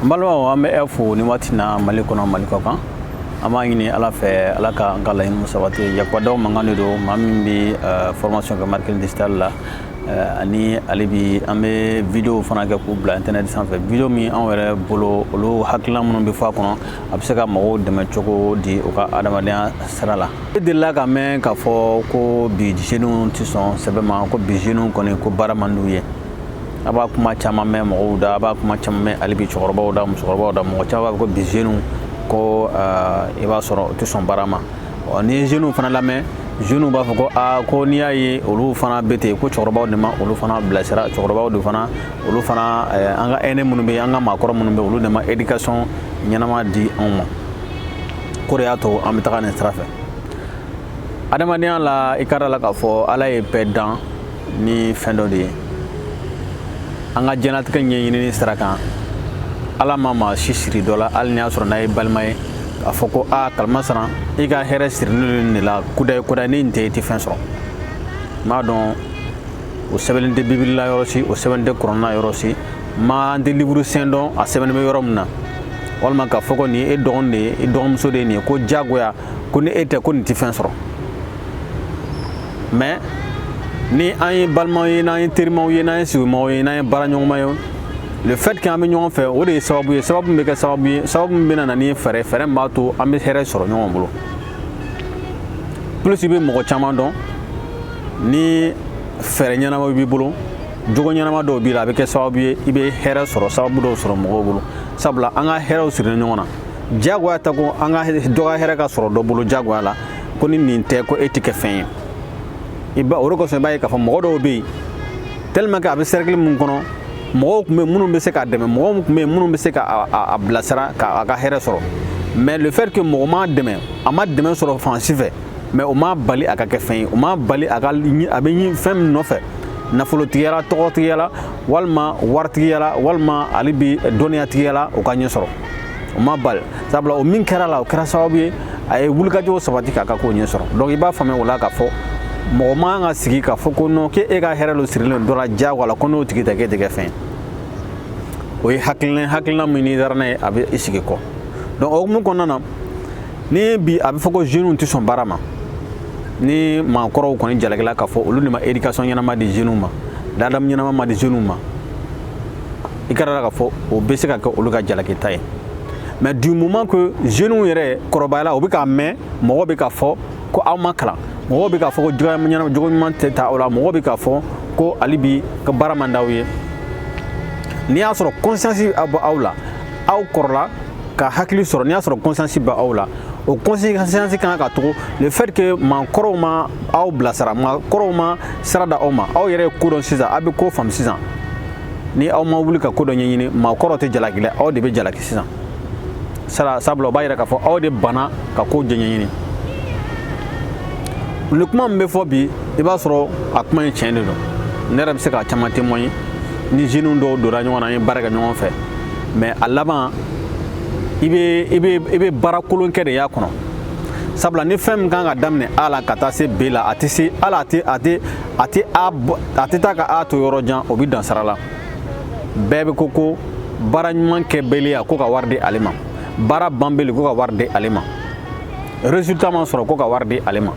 N balimaw, an bɛ aw fo nin waati na, Mali kɔnɔ, Mali kɔ kan. An b'a ɲini Ala fɛ, Ala ka an ka laɲiniw sabati. Yakuba Daw mankan de don, maa min bɛ formation kɛ marketing digital la, ani ale bi an bɛ vidéo fana kɛ k'u bila internet sanfɛ. Vidéo min anw yɛrɛ bolo, olu hakilina minnu bɛ fɔ a kɔnɔ, a bɛ se ka mɔgɔw dɛmɛ cogo di u ka adamadenya sira la. E delila ka mɛn k'a fɔ ko bi jeunes tɛ sɔn sɛbɛn ma, ko bi jeunes kɔni, ko baara man d'u ye. A b'a kuma caman mɛn mɔgɔw da, a b'a kuma caman mɛn hali bi cɛkɔrɔbaw da, musokɔrɔbaw da. Mɔgɔ caman b'a fɔ ko bi jeunes ko i b'a sɔrɔ u tɛ sɔn baara ma. Ɔ, n'i ye jeunes fana lamɛn, jeunes b'a fɔ ko aa, ko n'i y'a ye olu fana bɛ ten, ko cɛkɔrɔbaw de ma olu fana bilasira, cɛkɔrɔbaw de fana, olu fana, an ka aînés minnu bɛ yen, an ka maakɔrɔ minnu bɛ yen, olu de ma éducation ɲɛnama di anw ma, ko de y'a to an bɛ taga nin sira fɛ adamadenya la. I ka da la k'a fɔ Ala ye bɛɛ dan ni fɛn dɔ de ye an ka diɲɛlatigɛ ɲɛɲinini sira kan. Ala ma maa si siri dɔ la, hali ni y'a sɔrɔ n'a ye balima ye, k'a fɔ ko aa, kalimasara, i ka hɛrɛ sirilen de la kudayi kudayi, ni nin tɛ, i tɛ fɛn sɔrɔ. N b'a dɔn o sɛbɛnnen tɛ Bibili la yɔrɔ si, o sɛbɛnnen tɛ Kuranna yɔrɔ si, ma an tɛ livre saint dɔn a sɛbɛnnen bɛ yɔrɔ min na, walima k'a fɔ ko nin ye e dɔgɔnin de ye, i dɔgɔmuso de ye nin ye, ko diyagoya ko ni e tɛ, ko nin tɛ fɛn sɔrɔ. Mais ni an ye balimaw ye, n'an ye terimaw ye, n'an ye sigimaw ye, n'an ye baaraɲɔgɔnma ye, le fait que an bɛ ɲɔgɔn fɛ, o de ye sababu ye, sababu min bɛ kɛ sababu ye, sababu min bɛ na ni fɛɛrɛ, fɛɛrɛ min b'a to an bɛ hɛrɛ sɔrɔ ɲɔgɔn bolo. Plus i bɛ mɔgɔ caman dɔn, ni fɛɛrɛ ɲɛnama b'i bolo, jogo ɲɛnama dɔw b'i la, a bɛ kɛ sababu ye i bɛ hɛrɛ sɔrɔ, sababu dɔw sɔrɔ mɔgɔw bolo. Sabula an ka hɛrɛw sirilen ɲɔgɔn na. Diyagoya tɛ ko an ka dɔ ka hɛrɛ ka sɔrɔ dɔ bolo diyagoya la, ko ni nin tɛ, ko e tɛ kɛ fɛn ye. I ba o de kosɔn, i b'a ye k'a fɔ mɔgɔ dɔw bɛ yen, tellement que a bɛ cercle min kɔnɔ, mɔgɔw tun bɛ minnu bɛ se k'a dɛmɛ, mɔgɔw tun bɛ yen minnu bɛ se ka a bilasira k'a ka hɛrɛ sɔrɔ. Mais le fait que mɔgɔ m'a dɛmɛ, a ma dɛmɛ sɔrɔ fan si fɛ, mais o m'a bali a ka kɛ fɛn ye, o m'a bali a ka a bɛ fɛn min nɔfɛ, nafolotigiya la, tɔgɔtigiya la, walima waritigiya la, walima hali bi dɔnniyatigiya la, o ka ɲɛ sɔrɔ, o ma bali. Sabula o min kɛra la, o kɛra sababu ye a ye wulikajɔw sabati k'a ka ko ɲɛ sɔrɔ. Donc i b'a faamuya o la k'a fɔ mɔgɔ man ka sigi k'a fɔ ko non, k'e ka hɛrɛ dɔ sirilen dɔ la diyagoya la, ko n'o tigi tɛ, k'e tɛ kɛ fɛn ye. O ye hakilina min n'i taara n'a ye, a bɛ i sigi kɔ. Donc o hukumu kɔnɔna na, ni bi a bɛ fɔ ko jeunes tɛ sɔn baara ma, ni maakɔrɔw kɔni jalakila k'a fɔ olu de ma éducation ɲɛnama di jeunes ma, ladamu ɲɛnama ma di jeunes ma, i ka da k'a fɔ o bɛ se ka kɛ olu ka jalakita ye. Mais du moment que jeunes yɛrɛ kɔrɔbayala, u bɛ k'a mɛn mɔgɔ bɛ k'a fɔ ko aw ma kalan, mɔgɔw bɛ k'a fɔ ko jogo ɲuman tɛ taa aw la, mɔgɔw bɛ k'a fɔ ko hali bi ka baara man d'aw ye, n'i y'a sɔrɔ conscience bɛ aw la, aw kɔrɔla ka hakili sɔrɔ, n'i y'a sɔrɔ conscience bɛ aw la, o conscience kan ka to le fait que maakɔrɔw ma aw bilasira, maakɔrɔw ma sira da aw ma, aw yɛrɛ ye ko dɔn sisan, aw bɛ ko faamu sisan. Ni aw ma wuli ka ko dɔ ɲɛɲini, maakɔrɔw tɛ jalaki dɛ, aw de bɛ jalaki sisan. Sabula o b'a yira k'a fɔ aw de banna ka ko ɲɛɲini. Ni kuma min bɛ fɔ bi, i b'a sɔrɔ a kuma in tiɲɛ de don. Ne yɛrɛ bɛ se k'a caman témoigner. Ni jeunes dɔw donna ɲɔgɔn na, an ye baara kɛ ɲɔgɔn fɛ, mais a laban i bɛ baara kolon kɛ de y'a kɔnɔ. Sabula ni fɛn min kan ka daminɛ A la ka taa se B la, a tɛ se hali a tɛ A a tɛ taa ka A to yɔrɔ jan, o bɛ dan sira la. Bɛɛ bɛ ko baara ɲuman kɛbaliya, ko ka wari di ale ma, baara banbali, ko ka wari di ale ma, résultat ma sɔrɔ, ko ka wari di ale ma.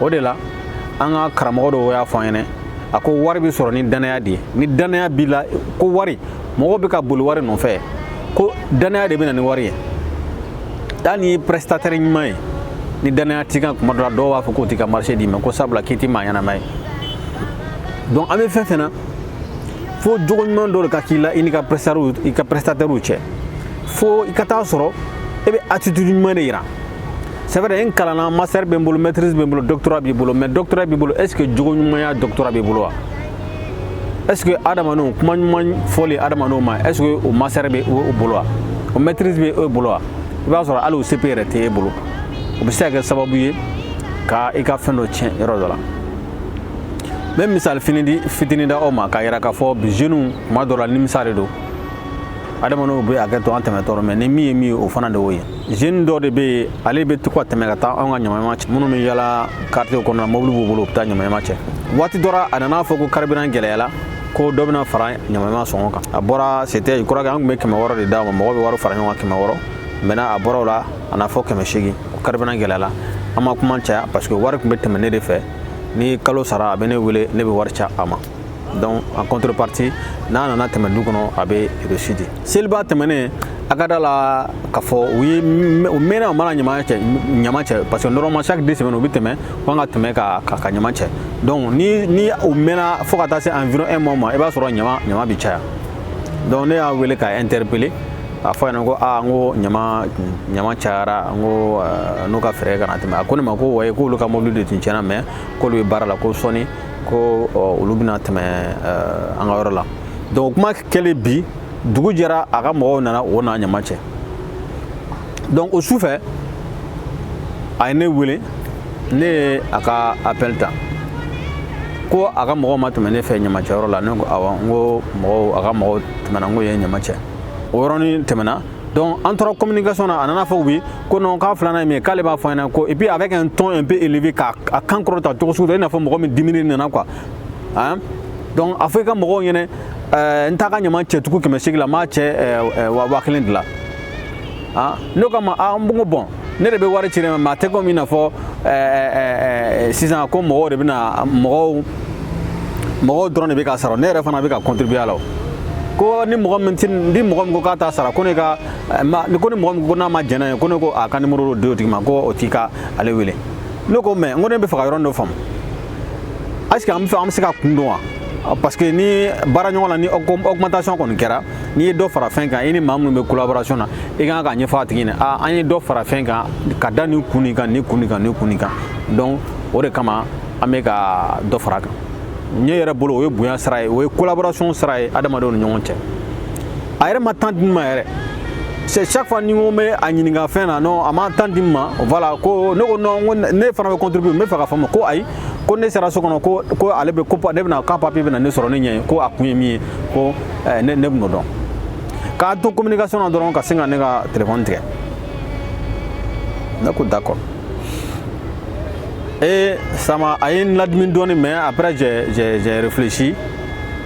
O de la an ka karamɔgɔ dɔw y'a fɔ an ɲɛna, a ko wari bɛ sɔrɔ ni danaya de ye. Ni danaya b'i la, ko wari, mɔgɔw bɛ ka boli wari nɔfɛ, ko danaya de bɛ na ni wari ye. Hali n'i ye prestataire ɲuman ye, ni danaya t'i kan, kuma dɔ la dɔw b'a fɔ k'o t'i ka marché d'i ma, ko sabula k'i tɛ maa ɲɛnama ye. Donc an bɛ fɛn fɛn na, fo jogo ɲuman dɔ de ka k'i la i n'i ka prestataire, i ka prestataire cɛ, fo i ka taa sɔrɔ e bɛ attitude ɲuman de yira. C'est vrai, n kalanna, master bɛ n bolo, maîtrise bɛ n bolo, doctorat b'i bolo, mais doctorat b'i bolo, est ce que jogo ɲumanya doctorat b'i bolo wa? Est ce que adamadenw kuma ɲuman fɔli adamadenw ma, est ce que o master bɛ o bolo wa? O maîtrise bɛ e bolo wa? I b'a sɔrɔ hali o CP yɛrɛ tɛ e bolo. O bɛ se ka kɛ sababu ye ka i ka fɛn dɔ tiɲɛ yɔrɔ dɔ la. N bɛ misali fini di fitinin da aw ma k'a yira k'a fɔ bi jeunes, kuma dɔ la nimisa de don, adamadenw bɛ hakɛ to an tɛmɛtɔ, mais ni min ye min ye, o fana de y'o ye. Jeune dɔ de bɛ yen, ale bɛ to ka tɛmɛ ka taa anw ka ɲamaɲama cɛ. Minnu bɛ yala quartier kɔnɔ, mobili b'u bolo, u bɛ taa ɲamaɲama cɛ. Waati dɔ la, a nana fɔ ko carburant gɛlɛyara. Ko dɔ bɛna fara ɲamaɲama sɔngɔ kan. A bɔra, c'était, je crois que an tun bɛ 600 de d'a ma, mɔgɔ bɛ wari fara ɲɔgɔn kan 600. Maintenant, a bɔra o la, a na fɔ 800. O carburant gɛlɛyala. An ma kuma caya parce que wari tun bɛ tɛmɛ ne de fɛ. Ni kalo sara, a bɛ ne wele, ne bɛ wari ca a ma. Donc en contrepartie, n'a nana tɛmɛ du kɔnɔ, a bɛ reçu di. Seliba tɛmɛnen, a ka da la k'a fɔ u ye u mɛnna, u mana ɲama cɛ, ɲama cɛ, parce que normalement chaque 2 semaines u bɛ tɛmɛ ko an ka tɛmɛ ka ɲama cɛ. Donc ni u mɛnna fo ka taa se environ un mois ma, i b'a sɔrɔ ɲama bi caya. Donc ne y'a wele k'a interpeller, a fɔ a ɲɛna ko aa, n ko ɲama cayara, n ko n'u ka fɛɛrɛ ka na tɛmɛ. A ko ne ma ko wayi, k'olu ka mobili de tun tiɲɛna, mais k'olu bɛ baara la, ko sɔɔni ko olu bɛna tɛmɛ an ka yɔrɔ la. Donc kuma kɛlen bi, dugu jɛra, a ka mɔgɔw nana, o n'a ɲama cɛ. Donc o su fɛ, a ye ne wele, ne ye a ka appel ta, ko a ka mɔgɔw ma tɛmɛ ne fɛ ɲamacɛyɔrɔ la. Ne ko awɔ, n ko mɔgɔw, a ka mɔgɔw tɛmɛna, n ko ye ɲama cɛ. O yɔrɔnin tɛmɛna. Donc an tora communication na, a nana fɔ oui, ko non, k'a filanan ye min ye, k'ale b'a fɔ an ɲɛna ko, et puis avec un ton un peu élevé, k'a a kan kɔrɔta cogo sugu dɔ, i n'a fɔ mɔgɔ min diminen nana quoi, hein. Donc a fɔ i ka mɔgɔw ɲɛna, n t'a ka ɲama cɛ tugun 800 la, n b'a cɛ 1000 de la. Ah, ne ko a ma, ah, n ko bon, ne de bɛ wari ci ne ma, mais a tɛ komi i n'a fɔ sisan ko mɔgɔw de bɛna, mɔgɔw dɔrɔn de bɛ ka sara, ne yɛrɛ fana bɛ ka contribuer a la. O ko ni mɔgɔ min ti, ni mɔgɔ min ko k'a t'a sara, ko ne ka ma, ko ni mɔgɔ min ko n'a ma jɛn n'a ye, ko ne ko a ka numéro di o tigi ma, ko o t'i ka ale wele. Ne ko mais, n ko ne bɛ fɛ ka yɔrɔ dɔ faamu, est ce que an bɛ fɛ an bɛ se ka kun dɔn wa? Parce que ni baara ɲɔgɔn na, ni augmentation kɔni kɛra, n'i ye dɔ fara fɛn kan, i ni maa minnu bɛ collaboration na, i kan k'a ɲɛfɔ a tigi ɲɛna: aa, an ye dɔ fara fɛn kan ka da nin kun nin kan, nin kun nin kan, nin kun nin kan. Donc o de kama an bɛ ka dɔ fara a kan. Ne yɛrɛ bolo, o ye bonya sira ye, o ye collaboration sira ye adamadenw ni ɲɔgɔn cɛ. A yɛrɛ ma temps di n ma yɛrɛ. C'est chaque fois ni n ko n bɛ a ɲininka fɛn na, non, a ma temps di n ma. Voilà, ko ne ko non, n ko ne fana bɛ contribuer, n bɛ fɛ ka faamu. Ko ayi, ko ne sera so kɔnɔ, ko ale bɛ ko ne bɛna k'a papier bɛna ne sɔrɔ ne ɲɛ ye, ko a kun ye min ye, ko ne bɛn'o dɔn. K'a to communication na dɔrɔn, ka sin ka ne ka téléphone tigɛ. Ne ko d'accord. Et ça m'a, a ye n ladimi dɔɔni, mais après j'ai réfléchi,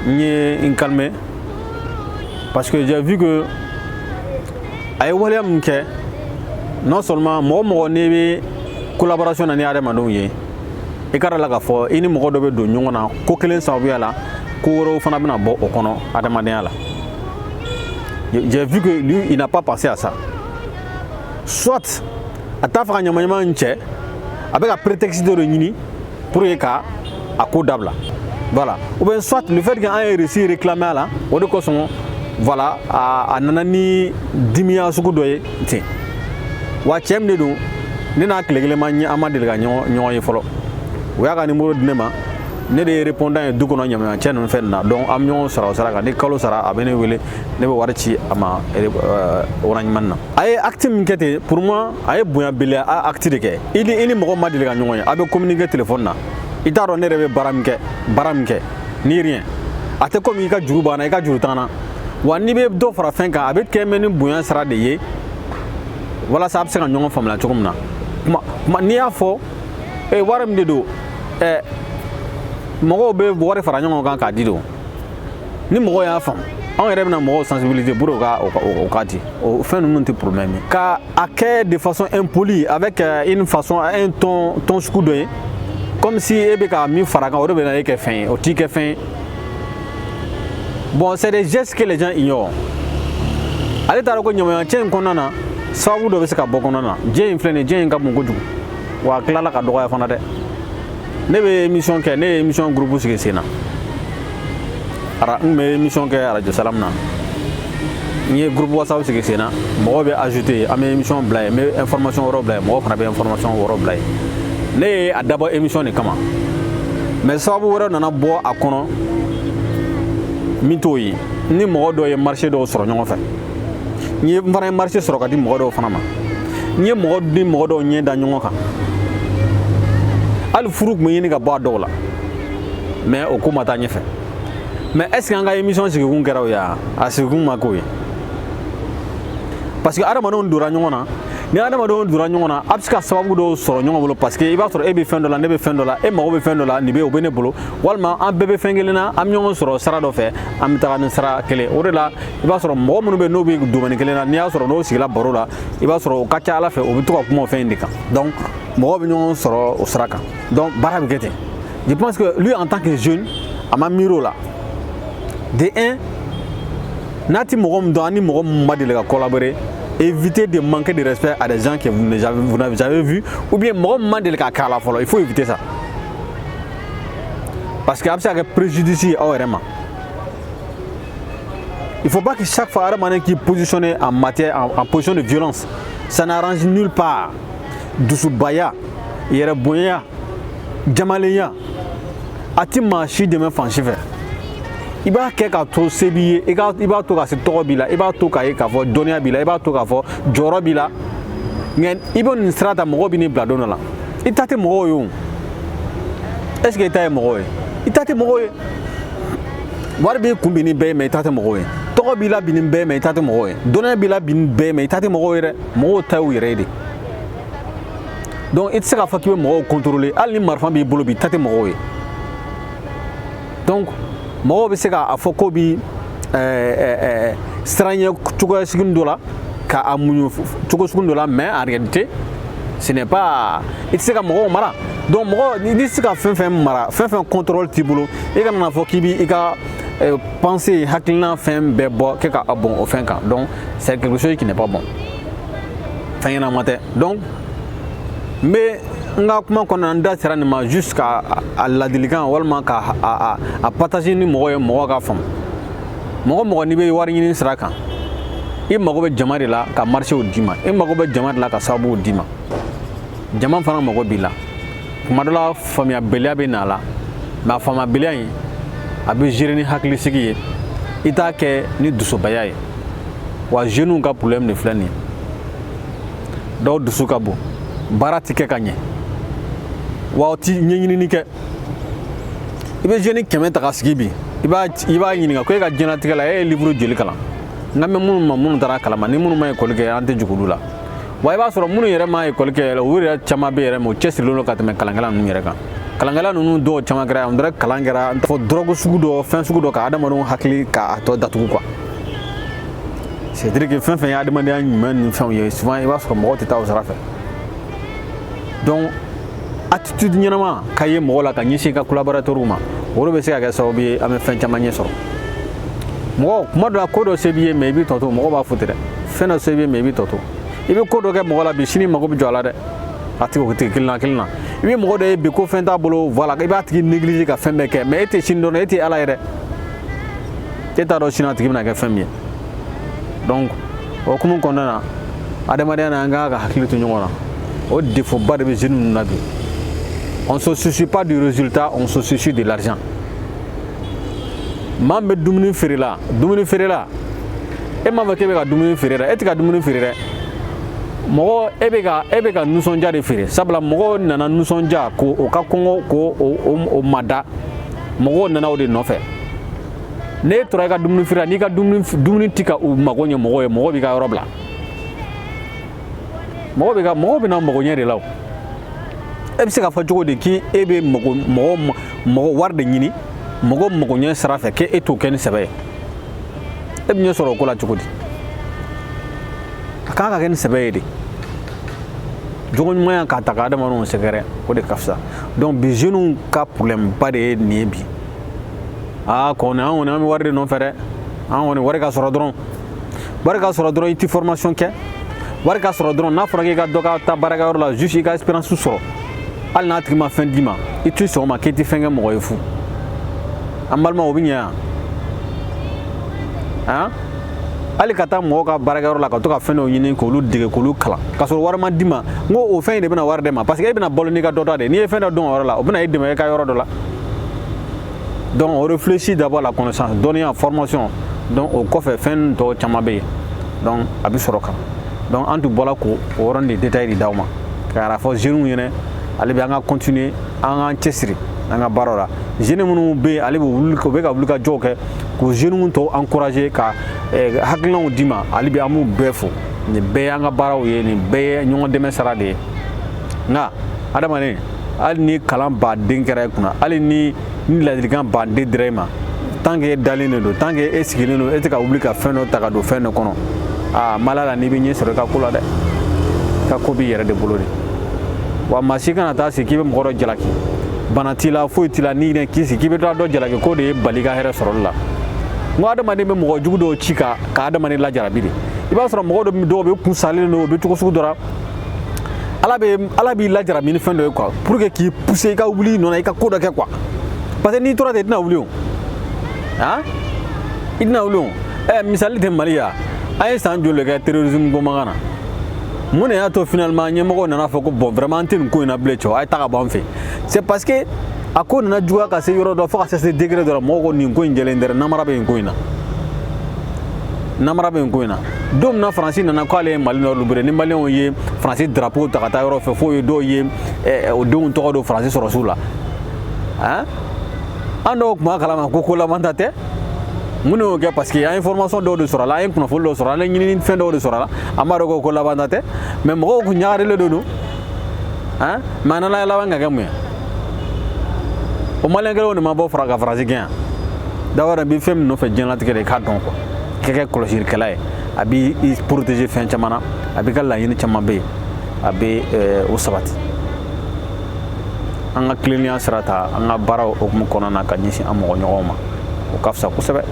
n ye n calmé, parce que j'ai vu que a ye waleya min kɛ, non seulement mɔgɔ mɔgɔ n'i bɛ collaboration na ni adamadenw ye, i ka da la k'a fɔ i ni mɔgɔ dɔ bɛ don ɲɔgɔn na ko kelen sababuya la, ko wɛrɛw fana bɛna bɔ o kɔnɔ adamadenya la. J'ai vu que lui, il n'a pas pensé à ça. Soit a t'a fɛ ka ɲamaɲama in cɛ, a bɛ ka prétexte dɔ de ɲini pour que ka a ko dabila, voilà, ou bien soit le fait que an ye reçu réclamer a la, o de kosɔn, voilà, a nana ni dimiya sugu dɔ ye ten. Wa cɛ min de don, ne n'a tile kelen ma ɲɛ, an ma deli ka ɲɔgɔn ye fɔlɔ. U y'a ka numéro di ne ma, ne de ye répondant ye du kɔnɔ ɲamaɲama cɛ ninnu fɛn na. Donc an bɛ ɲɔgɔn sɔrɔ o sira kan. Ni kalo sara, a bɛ ne wele, ne bɛ wari ci a ma Orange Money na. A ye acte min kɛ ten, pour moi, a ye bonya beleya acte de kɛ. I ni mɔgɔ ma deli ka ɲɔgɔn ye, a bɛ communiquer téléphone na, i t'a dɔn ne yɛrɛ bɛ baara min kɛ ni rien. A tɛ komi i ka juru banna, i ka juru t'an na. Wa n'i bɛ dɔ fara fɛn kan, a bɛ kɛ mɛ ni bonya sira de ye, walasa a bɛ se ka ɲɔgɔn faamuya cogo min na. Kuma n'i y'a fɔ wari min de don, mɔgɔw bɛ wari fara ɲɔgɔn kan k'a di don. Ni mɔgɔw y'a faamu, anw yɛrɛ bɛna mɔgɔw sensibiliser pour o ka di o fɛn ninnu tɛ problème ye. Ka a kɛ de façon impolie, avec une façon, un ton sugu dɔ ye, comme si e bɛ ka min fara kan, o de bɛ na e kɛ fɛn ye, o t'i kɛ fɛn ye. Bon, c'est des gestes que les gens ignorent. Ale taara ko ɲamaɲama cɛ in kɔnɔna na, sababu dɔ bɛ se ka bɔ kɔnɔna na. Diɲɛ in filɛ nin ye, diɲɛ in ka bon kojugu, wa a tilala ka dɔgɔya fana dɛ. Ne bɛ émission kɛ, ne ye émission groupe sigi sen na. Ara n tun bɛ émission kɛ Radio Salam na, n ye groupe WhatsApp sigi sen na, mɔgɔw bɛ ajouter, an bɛ émission bila yen, n bɛ information wɛrɛw bila yen, mɔgɔw fana bɛ information wɛrɛw bila yen. Ne ye a dabɔ émission de kama, mais sababu wɛrɛ nana bɔ a kɔnɔ min t'o ye. Ni mɔgɔ dɔw ye marché dɔw sɔrɔ ɲɔgɔn fɛ, n ye n fana ye marché sɔrɔ ka di mɔgɔ dɔw fana ma, n ye mɔgɔ ni mɔgɔ dɔw ɲɛ da ɲɔgɔn kan, hali furu tun bɛ ɲini ka bɔ a dɔw la, mais o ko ma taa ɲɛfɛ. Mais est ce que an ka émission sigikun kɛra o ye wa? A sigikun ma k'o ye, parce que adamadenw donna ɲɔgɔn na. Ni adamadenw donna ɲɔgɔn na, a bɛ se ka sababu dɔw sɔrɔ ɲɔgɔn bolo, parce que i b'a sɔrɔ e bɛ fɛn dɔ la, ne bɛ fɛn dɔ la, e mago bɛ fɛn dɔ la, nin bɛ o bɛ ne bolo, walima an bɛɛ bɛ fɛn kelen na, an bɛ ɲɔgɔn sɔrɔ sira dɔ fɛ, an bɛ taga ni sira kelen. O de la, i b'a sɔrɔ mɔgɔ minnu bɛ yen, n'o bɛ domaine kelen na, n'i y'a sɔrɔ n'o sigila baro la, i b'a sɔrɔ o ka ca ala fɛ, o bɛ to ka kuma o fɛn in de kan. Donc mɔgɔw bɛ ɲɔgɔn sɔrɔ o sira kan, donc baara bɛ kɛ ten. Je pense que lui, en tant que jeune, a ma miiri o la. De un, n'a ti mɔgɔ min dɔn, ani mɔgɔ min ma deli ka collaborer, éviter de manquer de respect à des gens que vous n'avez jamais vu, ou bien mɔgɔ min ma deli ka k'a la fɔlɔ. Il faut éviter ça, parce que a bɛ se ka kɛ préjudice ye aw yɛrɛ ma. Il faut pas que chaque fois hadamaden k'i positionner en matière en position de violence. Ça n'arrange nulle part. Dusubaya, yɛrɛ bonya, jamalenya, a ti maa si dɛmɛ fan si fɛ. I b'a kɛ k'a to se b'i ye, i b'a to ka se tɔgɔ b'i la, i b'a to k'a ye k'a fɔ dɔnniya b'i la, i b'a to k'a fɔ jɔyɔrɔ b'i la. Nka i bɛ nin sira ta, mɔgɔw bɛ n'i bila don dɔ la, i ta tɛ mɔgɔw ye o. Est ce que i ta ye mɔgɔw ye? I ta tɛ mɔgɔw ye. Wari b'i kun bi ni bɛɛ ye, mais i ta tɛ mɔgɔw ye. Tɔgɔ b'i la bi ni bɛɛ ye, mais i ta tɛ mɔgɔw ye. Dɔnniya b'i la bi ni bɛɛ ye, mais i ta tɛ mɔgɔw ye dɛ. Mɔgɔw ta y'u yɛrɛ ye de. Donc i tɛ se k'a fɔ k'i bɛ mɔgɔw contrôler. Hali ni marifa b'i bolo bi, i ta tɛ mɔgɔw ye. Donc mɔgɔw bɛ se k'a fɔ ko bi siran ɲɛ cogoya sugu dɔ la, k'a muɲu cogo sugu dɔ la, mais en réalité, ce n'est pas, i tɛ se ka mɔgɔw mara. Donc mɔgɔ n'i tɛ se ka fɛn fɛn mara, fɛn fɛn contrôle t'i bolo, i kana n'a fɔ k'i b'i ka pensée, hakilina, fɛn bɛɛ bɔ kɛ ka bɔn o fɛn kan. Donc c'est quelque chose qui n'est pas bon, fɛn ɲɛnama tɛ. Donc n bɛ n ka kuma kɔnɔna, n da sera nin ma juste ka a ladilikan walima ka a partager ni mɔgɔ ye, mɔgɔ ka faamu. Mɔgɔ mɔgɔ n'i bɛ wari ɲini sira kan, i mago bɛ jama de la ka marché d'i ma, i mago bɛ jama de la ka sababuw d'i ma. Jama fana mago b'i la. Kuma dɔ la, faamuyabaliya bɛ na a la, mais a faamuyabaliya in, a bɛ gérer ni hakilisigi ye, i t'a kɛ ni dusubaya ye. Wa jeunes ka problème de filɛ nin ye: dɔw dusu ka bon, baara ti kɛ ka ɲɛ, wa o ti ɲɛɲinini kɛ. I bɛ jeune 100 ta ka sigi bi, i b'a ɲininka ko e ka diɲɛlatigɛ la, e ye livre joli kalan? N ka mɛn minnu ma, minnu taara kalama, ni minnu ma école kɛ, an tɛ jigin olu la. Wa i b'a sɔrɔ minnu yɛrɛ ma école kɛ yɛrɛ, u yɛrɛ caman bɛ yɛrɛ mais u cɛsirilen don ka tɛmɛ kalankɛla ninnu yɛrɛ kan. Kalankɛla ninnu dɔw caman kɛra, on dirait kalan kɛra fɔ drogue sugu dɔ, fɛn sugu dɔ, ka adamadenw hakili k'a tɔ datugu quoi. C'est à dire que fɛn fɛn ye adamadenya ɲuman ni fɛnw ye, souvent i b'a sɔrɔ mɔgɔw tɛ taa o sira fɛ. Donc attitude ɲɛnama ka ye mɔgɔ la ka ɲɛsin i ka collaborateur ma, o de bɛ se ka kɛ sababu ye an bɛ fɛn caman ɲɛ sɔrɔ. Mɔgɔ, kuma dɔ la, ko dɔ se b'i ye, mais i b'i tɔ to. Mɔgɔ b'a fɔ ten dɛ, fɛn dɔ se b'i ye, mais i b'i tɔ to. I bɛ ko dɔ kɛ mɔgɔ la bi, sini mago bɛ jɔ a la dɛ, a tigi o tigi kelen na kelen na. I bɛ mɔgɔ dɔ ye bi ko fɛn t'a bolo, voilà, i b'a tigi négliger ka fɛn bɛɛ kɛ, mais e tɛ sini dɔn, e tɛ ala ye dɛ, e t'a dɔn sini a tigi bɛna kɛ fɛn min ye. Donc o hukumu kɔnɔna na, adamadenya na, an kan ka hakili to ɲɔgɔn na. O défaut ba de bɛ jeunes ninnu na bi. On se soucie pas du résultat, on se soucie de l'argent. Maa min bɛ dumuni feere la, dumuni feere la, e m'a fɔ k'e bɛ ka dumuni feere dɛ, e tɛ ka dumuni feere dɛ. Mɔgɔ, e bɛ ka nisɔndiya de feere, sabula mɔgɔw nana nisɔndiya ko o ka kɔngɔ ko o mada, mɔgɔw nana o de nɔfɛ. N'e tora i ka dumuni feere la, n'i ka dumuni ti ka u mago ɲɛ mɔgɔw ye, mɔgɔw b'i ka yɔrɔ bila. Mɔgɔ bɛ ka mɔgɔw bɛ na mago ɲɛ de la. O e bɛ se k'a fɔ cogo di k'e bɛ mɔgɔ mɔgɔ mɔgɔ wari de ɲini mɔgɔ mago ɲɛ sira fɛ, k'e t'o kɛ ni sɛbɛ ye? E bɛ ɲɛ sɔrɔ o ko la cogo di? A kan ka kɛ ni sɛbɛ ye de, jogo ɲumanya k'a ta ka adamadenw sɛgɛrɛ, o de ka fisa. Donc bi, jeunes ka problème ba de ye nin ye bi. Aa kɔni, an kɔni, an bɛ wari de nɔfɛ dɛ. An kɔni, wari ka sɔrɔ dɔrɔn, wari ka sɔrɔ dɔrɔn. I ti formation kɛ, wari ka sɔrɔ dɔrɔn. N'a fɔra k'i ka dɔ ka taa baarakɛyɔrɔ la, juste i ka expérience sɔrɔ, hali n'a tigi ma fɛn d'i ma, i t'i sɔn o ma, k'i ti fɛn kɛ mɔgɔ ye fu. An balimaw, o bɛ ɲɛ yan han? Hali ka taa mɔgɔw ka baarakɛyɔrɔ la ka to ka fɛn dɔw ɲini k'olu dege, k'olu kalan, ka sɔrɔ wari ma d'i ma, n ko o fɛn in de bɛna wari d'e ma, parce que e bɛna balo n'i ka dɔ ta de. N'i ye fɛn dɔ dɔn o yɔrɔ la, o bɛna e dɛmɛ e ka yɔrɔ dɔ la. Donc on réfléchit d'abord la connaissance, dɔnniya, formation. Donc o kɔfɛ, fɛn tɔw caman bɛ yen, donc a bɛ sɔrɔ kan. Donc an tun bɔra k'o o yɔrɔnin de détail de d'aw ma ka fɔ jeunes ɲɛna. Ale bɛ an ka continuer, an k'an cɛsiri an ka baaraw la. Jeunes minnu bɛ yen, ale bɛ wuli, u bɛ ka wuli ka jɔw kɛ k'o jeunes tɔw encourager, ka hakilinaw d'i ma. Ale bɛ an b'u bɛɛ fo. Nin bɛɛ y'an ka baaraw ye, nin bɛɛ ye ɲɔgɔn dɛmɛ sara de ye. Nka adamaden, hali ni kalan baden kɛra e kunna, hali ni ladilikan baden dira e ma, tant que e dalen de don, tant que e sigilen don, e tɛ ka wuli ka fɛn dɔ ta ka don fɛn dɔ kɔnɔ, aa, mala la, n'i bɛ ɲɛ sɔrɔ i ka ko la dɛ, i ka ko b'i yɛrɛ de bolo de. Wa maa si kana taa sigi k'i bɛ mɔgɔ dɔ jalaki. Bana t'i la, foyi t'i la, n'i yɛrɛ k'i sigi k'i bɛ taa dɔ jalaki, k'o de ye bali ka hɛrɛ sɔrɔli la. N ko adamaden bɛ mɔgɔ jugu dɔw ci ka adamaden lajarabi de. I b'a sɔrɔ mɔgɔ dɔw bɛ kun salen don, o bɛ cogo sugu dɔ la. Ala b'i lajarabi ni fɛn dɔ ye quoi, pour que k'i pousser i ka wuli i nɔ na, i ka ko dɔ kɛ quoi. Parce que n'i tora ten, i tɛna wuli o, han, i tɛna wuli o. Misali tɛ Mali ya, an ye san joli de kɛ terrorisme ko mankan na? Mun de y'a to finalement ɲɛmɔgɔw nana fɔ ko bon, vraiment, an tɛ nin ko in na bilen, cɛw, a ye taa ka bɔ an fɛ? C'est parce que a ko nana juguya ka se yɔrɔ dɔ, fo ka se degré dɔ la, mɔgɔw ko nin ko in jɛlen tɛ, namara bɛ nin ko in na, namara bɛ nin ko in na. Don min na Faransi nana k'ale ye Mali nɔ libéré, ni Maliyɛnw ye Faransi drapeau ta ka taa yɔrɔ fɛ, f'o ye dɔw ye o denw tɔgɔ don Faransi sɔrɔsiw la. Han, an dɔw tun b'a kalama ko laban ta tɛ. Mun de y'o kɛ? Parce que an ye information dɔw de sɔrɔ a la, an ye kunnafoni dɔw sɔrɔ, an ye ɲinini fɛn dɔw de sɔrɔ a la, an b'a dɔn ko laban ta tɛ. Mais mɔgɔw kun ɲagarilen de don. Han, mais a nana laban ka kɛ mun ye? O Maliyɛn kelenw de ma bɔ fara ka Faransi gɛn yan. D'abord, n bɛ fɛn min nɔfɛ diɲɛlatigɛ de, i k'a dɔn quoi, i ka kɛ kɔlɔsilikɛla ye. A b'i protéger fɛn caman na, a b'i ka laɲini caman bɛ yen, a bɛ o sabati. An ka tilennenya sira ta an ka baaraw hukumu kɔnɔna na ka ɲɛsin an mɔgɔ ɲɔgɔnw ma, o ka fisa kosɛbɛ.